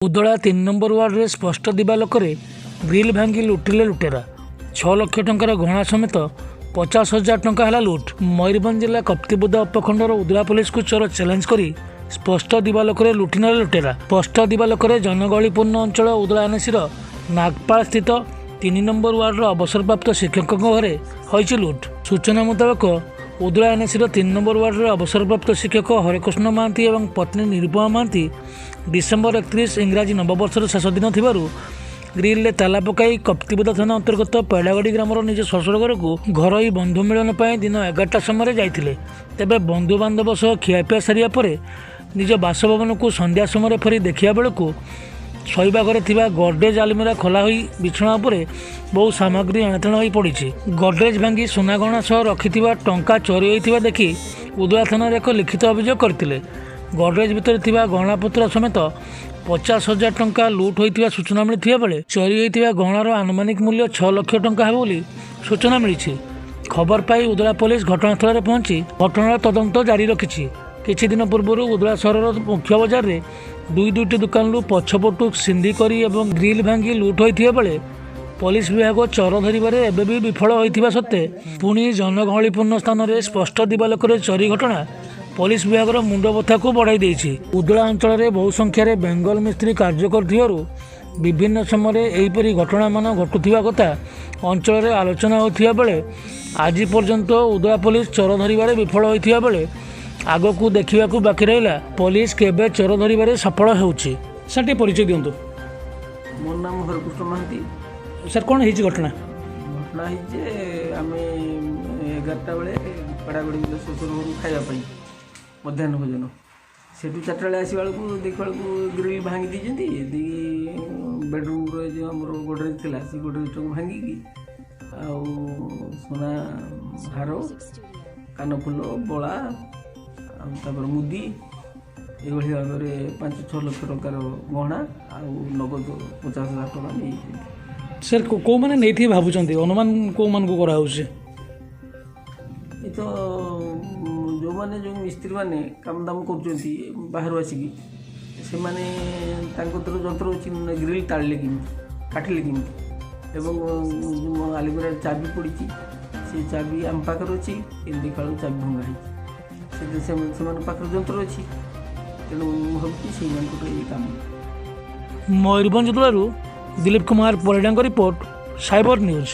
Udala 3 number ୱାର୍ଡରେ ସ୍ପଷ୍ଟ ଦିବାଲୋକରେ ଗ୍ରିଲ୍ ଭାଙ୍ଗି ଲୁଟିଲେ ଲୁଟେରା। 6 ଲକ୍ଷ ଟଙ୍କାର ଗହଣା ସମେତ 50,000 ଟଙ୍କା ହେଲା ଲୁଟ୍। ମୟୂରଭଞ୍ଜ ଜିଲ୍ଲା କପ୍ତିପଦା ଉପଖଣ୍ଡର ଉଦଳା ପୋଲିସକୁ ଚୋର ଚ୍ୟାଲେଞ୍ଜ କରି ସ୍ପଷ୍ଟ ଦିବାଲୋକରେ ଲୁଟି ନେଲେ ଲୁଟେରା। ସ୍ପଷ୍ଟ ଦିବାଲୋକରେ ଜନଗହଳିପୂର୍ଣ୍ଣ ଅଞ୍ଚଳ ଉଦଳା ଏନ୍ଏସିର ନାଗପାଳ ସ୍ଥିତ 3 ନମ୍ବର ୱାର୍ଡର ଅବସରପ୍ରାପ୍ତ ଶିକ୍ଷକଙ୍କ ଘରେ ହୋଇଛି ଲୁଟ୍। ସୂଚନା ମୁତାବକ, ଉଦଳା ଏନ୍ଏସିର 3 ନମ୍ବର ୱାର୍ଡର ଅବସରପ୍ରାପ୍ତ ଶିକ୍ଷକ ହରେକୃଷ୍ଣ ମହାନ୍ତି ଏବଂ ପତ୍ନୀ ନିରୁପମା ମହାନ୍ତି ଡିସେମ୍ବର 31 ଇଂରାଜୀ ନବବର୍ଷର ଶେଷ ଦିନ ଥିବାରୁ ଗ୍ରିଲ୍ରେ ତାଲା ପକାଇ କପ୍ତିପଦା ଥାନା ଅନ୍ତର୍ଗତ ପେଡ଼ାଗଡ଼ି ଗ୍ରାମର ନିଜ ଶ୍ୱଶୁର ଘରକୁ ଘରୋଇ ବନ୍ଧୁ ମିଳନ ପାଇଁ ଦିନ 11ଟା ସମୟରେ ଯାଇଥିଲେ। ତେବେ ବନ୍ଧୁବାନ୍ଧବ ସହ ଖିଆପିଆ ସାରିବା ପରେ ନିଜ ବାସଭବନକୁ ସନ୍ଧ୍ୟା ସମୟରେ ଫେରି ଦେଖିବା ବେଳକୁ ଶୋଇବା ଘରେ ଥିବା ଗଡରେଜ୍ ଆଲମିରା ଖୋଲା ହୋଇ ବିଛଣା ଉପରେ ବହୁ ସାମଗ୍ରୀ ଏଣେତେଣ ହୋଇ ପଡ଼ିଛି। ଗଡରେଜ୍ ଭାଙ୍ଗି ସୁନାଗହଣା ସହ ରଖିଥିବା ଟଙ୍କା ଚୋରି ହୋଇଥିବା ଦେଖି ଉଦଳା ଥାନାରେ ଏକ ଲିଖିତ ଅଭିଯୋଗ କରିଥିଲେ। ଗଡରେଜ୍ ଭିତରେ ଥିବା ଗହଣାପତ୍ର ସମେତ 50,000 ଟଙ୍କା ଲୁଟ୍ ହୋଇଥିବା ସୂଚନା ମିଳିଥିବା ବେଳେ ଚୋରି ହୋଇଥିବା ଗହଣାର ଆନୁମାନିକ ମୂଲ୍ୟ 6 ଲକ୍ଷ ଟଙ୍କା ହେବ ବୋଲି ସୂଚନା ମିଳିଛି। ଖବର ପାଇ ଉଦଳା ପୋଲିସ ଘଟଣାସ୍ଥଳରେ ପହଞ୍ଚି ଘଟଣାର ତଦନ୍ତ ଜାରି ରଖିଛି। କିଛି ଦିନ ପୂର୍ବରୁ ଉଦଳା ସହରର ମୁଖ୍ୟ ବଜାରରେ ଦୁଇ ଦୁଇଟି ଦୋକାନରୁ ପଛପଟୁ ସିନ୍ଧି କରି ଏବଂ ଗ୍ରିଲ୍ ଭାଙ୍ଗି ଲୁଟ୍ ହୋଇଥିବା ବେଳେ ପୋଲିସ ବିଭାଗ ଚୋର ଧରିବାରେ ଏବେ ବି ବିଫଳ ହୋଇଥିବା ସତ୍ତ୍ୱେ ପୁଣି ଜନଗହଳିପୂର୍ଣ୍ଣ ସ୍ଥାନରେ ସ୍ପଷ୍ଟ ଦିବାଲୋକରେ ଚୋରି ଘଟଣା ପୋଲିସ ବିଭାଗର ମୁଣ୍ଡବଥାକୁ ବଢ଼ାଇ ଦେଇଛି। ଉଦଳା ଅଞ୍ଚଳରେ ବହୁ ସଂଖ୍ୟାରେ ବେଙ୍ଗଲ ମିସ୍ତ୍ରୀ କାର୍ଯ୍ୟ କରୁଥିବାରୁ ବିଭିନ୍ନ ସମୟରେ ଏହିପରି ଘଟଣାମାନ ଘଟୁଥିବା କଥା ଅଞ୍ଚଳରେ ଆଲୋଚନା ହେଉଥିବା ବେଳେ ଆଜି ପର୍ଯ୍ୟନ୍ତ ଉଦଳା ପୋଲିସ ଚୋର ଧରିବାରେ ବିଫଳ ହୋଇଥିବା ବେଳେ ଆଗକୁ ଦେଖିବାକୁ ବାକି ରହିଲା, ପୋଲିସ କେବେ ଚୋର ଧରିବାରେ ସଫଳ ହେଉଛି। ସାର୍, ଟିକେ ପରିଚୟ ଦିଅନ୍ତୁ। ମୋ ନାମ ହରେକୃଷ୍ଣ ମହାନ୍ତି। ସାର୍, କ'ଣ ହେଇଛି ଘଟଣା? ଘଟଣା ହେଇଛି ଯେ ଆମେ 11ଟା ବେଳେ ପେଡ଼ାଗଡ଼ି ଶ୍ୱଶୁର ଘରକୁ ଖାଇବା ପାଇଁ ମଧ୍ୟାହ୍ନ ଭୋଜନ। ସେଠୁ 4ଟା ବେଳେ ଆସିବା ବେଳକୁ ଦେଖିଲା ବେଳକୁ ଗ୍ରିଲ୍ ଭାଙ୍ଗି ଦେଇଛନ୍ତି। ଦେଇକି ବେଡ଼ରୁମ୍ର ଯେଉଁ ଆମର ଗୋଡ଼ରେଜ୍ ଥିଲା, ସେ ଗୋଡ଼ରେଜ୍ଟାକୁ ଭାଙ୍ଗିକି ଆଉ ସୁନା ହାର, କାନଫୁଲ, ବଳା ଆଉ ତାପରେ ମୁଦି, ଏଇଭଳି ଭାବରେ 5-6 ଲକ୍ଷ ଟଙ୍କାର ଗହଣା ଆଉ ନଗଦ 50,000 ଟଙ୍କା ନେଇଯାଇଛନ୍ତି। ସାର୍, କେଉଁମାନେ ନେଇଥିବେ ଭାବୁଛନ୍ତି? ଅନୁମାନ କେଉଁମାନଙ୍କୁ କରାହେଉଛି? ଏ ତ ଯେଉଁମାନେ ଯେଉଁ ମିସ୍ତ୍ରୀମାନେ କାମ ଦାମ କରୁଛନ୍ତି ବାହାରୁ ଆସିକି, ସେମାନେ ତାଙ୍କ କତିରେ ଯନ୍ତ୍ର ଅଛି। ଗ୍ରିଲ୍ ତାଡ଼ିଲେ କେମିତି, କାଟିଲେ କେମିତି? ଏବଂ ଯେଉଁ ଆଲମିରାରେ ଚାବି ପଡ଼ିଛି, ସେ ଚାବି ଆମ ପାଖରେ ଅଛି। କିନ୍ତୁ ଦେଖିଲା ବେଳକୁ ଚାବି ଭଙ୍ଗା ହେଇଛି। ସେମାନଙ୍କ ପାଖରେ ଯନ୍ତ୍ର ଅଛି। ତେଣୁ ମୁଁ ଭାବୁଛି ସେଇମାନଙ୍କର ଏଇ କାମ। ମୟୂରଭଞ୍ଜ ଜିଲ୍ଲାରୁ ଦିଲୀପ କୁମାର ପରିଡ଼ାଙ୍କ ରିପୋର୍ଟ, ସାଇବର ନ୍ୟୁଜ୍।